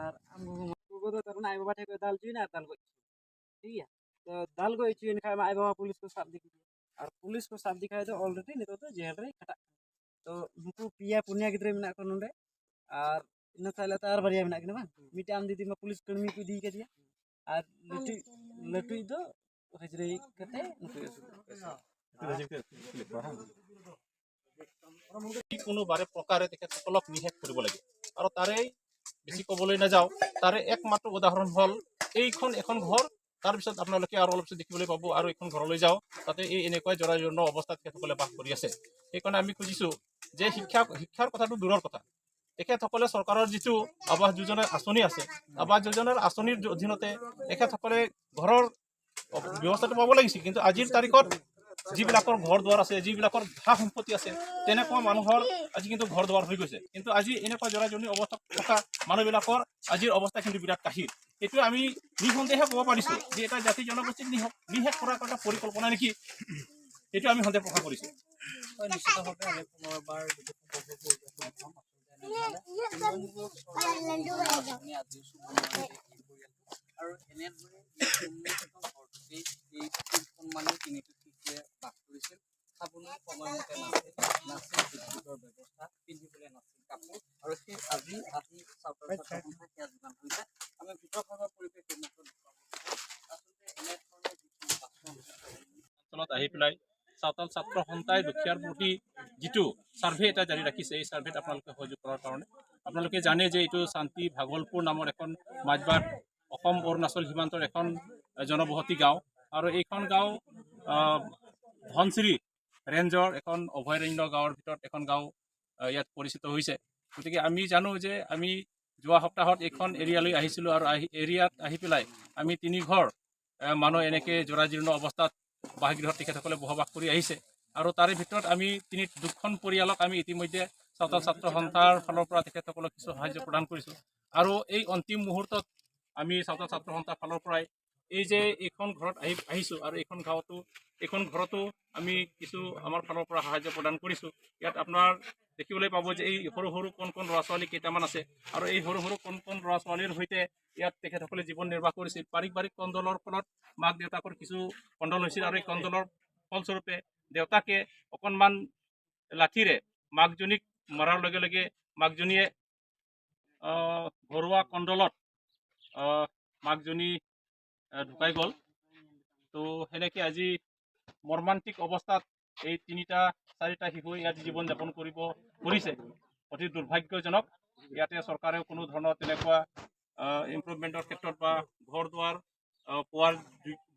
ᱟᱨ ᱟᱢ ᱜᱚᱜᱚ ᱫᱚ ᱛᱟᱨ ᱟᱡ ᱵᱟᱵᱟ ᱴᱷᱮᱱ ᱠᱷᱚᱱ ᱫᱟᱞ ᱦᱚᱪᱚᱭᱮᱱᱟ ᱟᱨ ᱫᱟᱞ ᱜᱚᱡ ᱴᱷᱤᱠ ᱜᱮᱭᱟ। ᱛᱚ ᱫᱟᱞ ᱜᱚᱡ ᱦᱚᱪᱚᱭᱮᱱ ᱠᱷᱟᱡ ᱢᱟ ᱟᱡ ᱵᱟᱵᱟ ᱯᱩᱞᱤᱥ ᱠᱚ ᱥᱟᱵ ᱤᱫᱤ ᱠᱮᱫᱮᱭᱟ ᱟᱨ ᱯᱩᱞᱤᱥ ᱠᱚ ᱥᱟᱵ ᱤᱫᱤ ᱠᱷᱟᱡ ᱫᱚ ᱚᱞᱨᱮᱰᱤ ᱱᱤᱛᱚᱜ ᱫᱚ ᱡᱮᱞ ᱨᱮᱭ ᱠᱷᱟᱴᱟᱜ ᱠᱟᱱᱟ। ᱛᱚ ᱱᱩᱠᱩ ᱯᱮᱭᱟ ᱯᱩᱱᱭᱟ ᱜᱤᱫᱽᱨᱟᱹ ᱢᱮᱱᱟᱜ ᱠᱚᱣᱟ ᱱᱚᱰᱮ ᱟᱨ ᱤᱱᱟᱹ ᱛᱟᱦᱚᱞᱮ ᱛᱚ ᱟᱨ ᱵᱟᱨᱭᱟ ᱢᱮᱱᱟᱜ ᱠᱤᱱᱟ ᱵᱟᱝ, ᱢᱤᱫᱴᱮᱱ ᱟᱢ ᱫᱤᱫᱤ ᱢᱟ ᱯᱩᱞᱤᱥ ᱠᱟᱹᱲᱢᱤ ᱠᱚ ᱤᱫᱤ ᱠᱟᱫᱮᱭᱟ ᱟᱨ ᱞᱟᱹᱴᱩ ᱞᱟᱹᱴᱩᱭᱤᱡ ᱫᱚ ᱦᱟᱡᱽᱨᱤ ᱠᱟᱛᱮ ᱱᱩᱠᱩ ᱟᱹᱥᱩᱞ কোনো বাৰে প্ৰকাৰে তেখেতসকলক নিশেষ কৰিব লাগে। আৰু তাৰে বেছি ক'বলৈ নাযাওঁ, তাৰে একমাত্ৰ উদাহৰণ হ'ল এইখন এখন ঘৰ। তাৰপিছত আপোনালোকে আৰু অলপ পিছত দেখিবলৈ পাব আৰু এইখন ঘৰলৈ যাওঁ, তাতে এই এনেকুৱাই জৰাজীৰ্ণ অৱস্থাত তেখেতসকলে বাস কৰি আছে। সেইকাৰণে আমি খুজিছোঁ যে শিক্ষাৰ কথাটো দূৰৰ কথা, তেখেতসকলে চৰকাৰৰ যিটো আৱাস যোজনাৰ আঁচনি আছে, আৱাস যোজনাৰ আঁচনিৰ অধীনতে তেখেতসকলে ঘৰৰ ব্যৱস্থাটো পাব লাগিছিল। কিন্তু আজিৰ তাৰিখত যিবিলাকৰ ঘৰ দুৱাৰ আছে, যিবিলাকৰ সা সম্পত্তি আছে, তেনেকুৱা মানুহৰ আজি কিন্তু ঘৰ দুৱাৰ হৈ গৈছে। কিন্তু আজি এনেকুৱা জৰাজীৰ্ণ অৱস্থাত থকা মানুহবিলাকৰ আজিৰ অৱস্থা কিন্তু বিৰাট কাহিল। এইটো আমি নিঃসন্দেহে ক'ব পাৰিছোঁ যে এটা জাতি জনগোষ্ঠীক নিশেষ কৰাৰ এটা পৰিকল্পনা নেকি, সেইটো আমি সন্দেহ প্ৰকাশ কৰিছোঁ। নিশ্চিতভাৱে আমি পুনৰবাৰ আৰু এনেধৰণে ঘৰটোতেই এই কণমানি তিনিটো শিশুৱে বাস কৰিছিল। খাবলৈ সময়মতে নাছিল, নাছিল বিদ্যুতৰ ব্যৱস্থা, পিন্ধিবলৈ নাছিল কাপোৰ। আৰু সেই আজি আহি চাওতাল ছাত্ৰ সন্থাই সেয়া যোগান ধৰিছে। আমি ভিতৰ ভাগৰ পৰিৱেশ এই মুহূৰ্তত দেখুৱাব বিচাৰোঁ। আচলতে এনেধৰণৰ যিখিনি বাচন অঞ্চলত আহি পেলাই চাওতাল ছাত্ৰ সন্থাই দুখীয়াৰ প্ৰতি যিটো ছাৰ্ভে এটা জাৰি ৰাখিছে, এই ছাৰ্ভেত আপোনালোকে সহযোগ কৰাৰ কাৰণে আপোনালোকে জানে যে এইটো শান্তি ভাগলপুৰ নামৰ এখন মাজবাট অসম অৰুণাচল সীমান্তৰ এখন জনবসতি গাঁও। আৰু এইখন গাঁও ধনশিৰি ৰেঞ্জৰ এখন অভয়াৰণ্য গাঁৱৰ ভিতৰত এখন গাঁও ইয়াত পৰিচিত হৈছে। গতিকে আমি জানো যে আমি যোৱা সপ্তাহত এইখন এৰিয়ালৈ আহিছিলোঁ আৰু আহি এৰিয়াত আহি পেলাই আমি তিনিঘৰ মানুহ এনেকৈ জৰাজীৰ্ণ অৱস্থাত বাসগৃহত তেখেতসকলে বসবাস কৰি আহিছে। আৰু তাৰে ভিতৰত আমি দুখন পৰিয়ালক আমি ইতিমধ্যে চাওতাল ছাত্ৰ সন্থাৰ ফালৰ পৰা তেখেতসকলক কিছু সাহাৰ্য প্ৰদান কৰিছোঁ। আৰু এই অন্তিম মুহূৰ্তত আমি চাওতাল ছাত্ৰ সন্থাৰ ফালৰ পৰাই এই যে এইখন ঘৰত আহিছোঁ আৰু এইখন গাঁৱতো এইখন ঘৰতো আমি কিছু আমাৰ ফালৰ পৰা সাহাৰ্য প্ৰদান কৰিছোঁ। ইয়াত আপোনাৰ দেখিবলৈ পাব যে এই সৰু সৰু কণ কণ ল'ৰা ছোৱালী কেইটামান আছে আৰু এই সৰু সৰু কণ কণ ল'ৰা ছোৱালীৰ সৈতে ইয়াত তেখেতসকলে জীৱন নিৰ্বাহ কৰিছিল। পাৰিবাৰিক কন্দলৰ ফলত মাক দেউতাকৰ কিছু কন্দল হৈছিল আৰু এই কন্দলৰ ফলস্বৰূপে দেউতাকে অকণমান লাঠিৰে মাকজনীক মৰাৰ লগে লগে মাকজনীয়ে ঘৰুৱা কন্দলত মাকজনী ঢুকাই গ'ল। তো সেনেকৈ আজি মৰ্মান্তিক অৱস্থাত এই তিনিটা চাৰিটা শিশুৱে ইয়াত জীৱন যাপন কৰিছে। অতি দুৰ্ভাগ্যজনক। ইয়াতে চৰকাৰেও কোনো ধৰণৰ তেনেকুৱা ইম্প্ৰুভমেণ্টৰ ক্ষেত্ৰত বা ঘৰ দুৱাৰ পোৱাৰ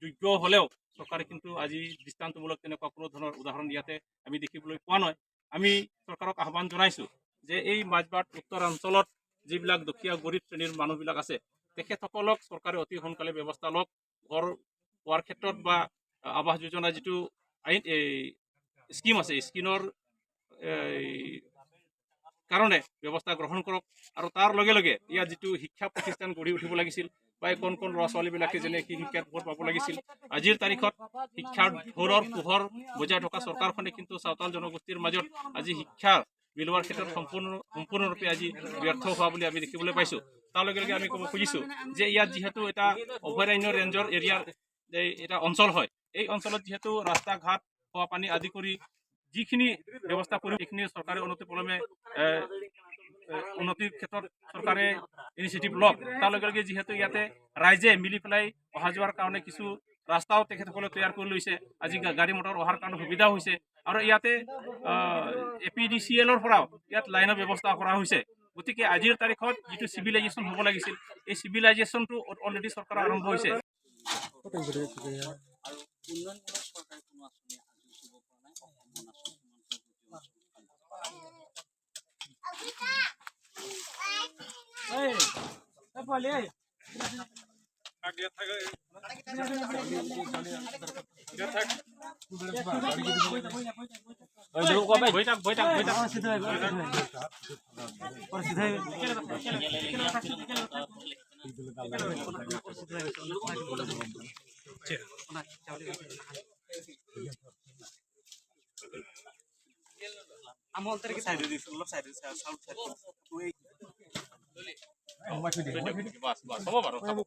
যোগ্য হ'লেও চৰকাৰে কিন্তু আজি দৃষ্টান্তমূলক তেনেকুৱা কোনো ধৰণৰ উদাহৰণ ইয়াতে আমি দেখিবলৈ পোৱা নাই। আমি চৰকাৰক আহ্বান জনাইছোঁ যে এই মাজবাট উত্তৰাঞ্চলত যিবিলাক দুখীয়া গৰীব শ্ৰেণীৰ মানুহবিলাক আছে, তেখেতসকলক চৰকাৰে অতি সোনকালে ব্যৱস্থা লওক। ঘৰ পোৱাৰ ক্ষেত্ৰত বা আৱাস যোজনা যিটো আইন এই স্কীম আছে, স্কীমৰ এই কাৰণে ব্যৱস্থা গ্ৰহণ কৰক। আৰু তাৰ লগে লগে ইয়াত যিটো শিক্ষা প্ৰতিষ্ঠান গঢ়ি উঠিব লাগিছিল বা এই কণ কণ ল'ৰা ছোৱালীবিলাকে যেনে কি শিক্ষাৰ পোহৰ পাব লাগিছিল, আজিৰ তাৰিখত শিক্ষাৰ ঢৌৰৰ পোহৰ বজাই থকা চৰকাৰখনে কিন্তু চাওতাল জনগোষ্ঠীৰ মাজত আজি শিক্ষা বিলোৱাৰ ক্ষেত্ৰত সম্পূৰ্ণৰূপে আজি ব্যৰ্থ হোৱা বুলি আমি দেখিবলৈ পাইছোঁ। তাৰ লগে লগে আমি ক'ব খুজিছোঁ যে ইয়াত যিহেতু এটা অভয়াৰণ্য ৰেঞ্জৰ এৰিয়াৰ এটা অঞ্চল হয়, এই অঞ্চলত যিহেতু ৰাস্তা ঘাট খোৱা পানী আদি কৰি যিখিনি ব্যৱস্থা কৰি সেইখিনি চৰকাৰে অনতিপলমে উন্নতিৰ ক্ষেত্ৰত চৰকাৰে ইনিচিয়েটিভ লওক। তাৰ লগে লগে যিহেতু ইয়াতে ৰাইজে মিলি পেলাই অহা যোৱাৰ কাৰণে কিছু ৰাস্তাও তেখেতসকলে তৈয়াৰ কৰি লৈছে, আজি গাড়ী মটৰ অহাৰ কাৰণে সুবিধা হৈছে। আৰু ইয়াতে এপিডিচিএলৰ পৰাও ইয়াত লাইনৰ ব্যৱস্থা কৰা হৈছে। গতিকে আজিৰ তাৰিখত যিটো চিভিলাইজেশ্যন হ'ব লাগিছিল, এই চিভিলাইজেশ্যনটো অলৰেডি চৰকাৰৰ আৰম্ভ হৈছে। আৰু উন্নয়নমূলক চৰকাৰে কোনো আঁচনি আজিও চুব পৰা নাই অসম অৰুণাচল সীমান্তৰ দুটি অঞ্চল। বহি থাক, বহি থাক, বহি থাক। বাছ বাছ, হ'ব বাৰু, হ'ব।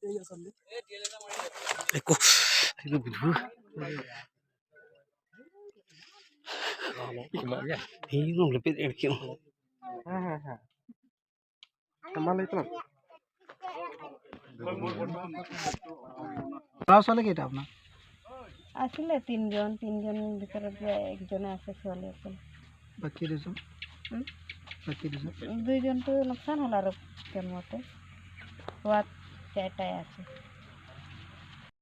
ল'ৰা ছোৱালী কেইটা আপোনাৰ? আছিলে তিনিজন, তিনিজনৰ ভিতৰত যে একজনে আছে, ছোৱালী অকল। বাকী দুজন? উম? বাকী দুজন? দুইজনটো লোকচান হ'ল আৰু জন্মতে হোৱাত, চাৰিটাই আছে।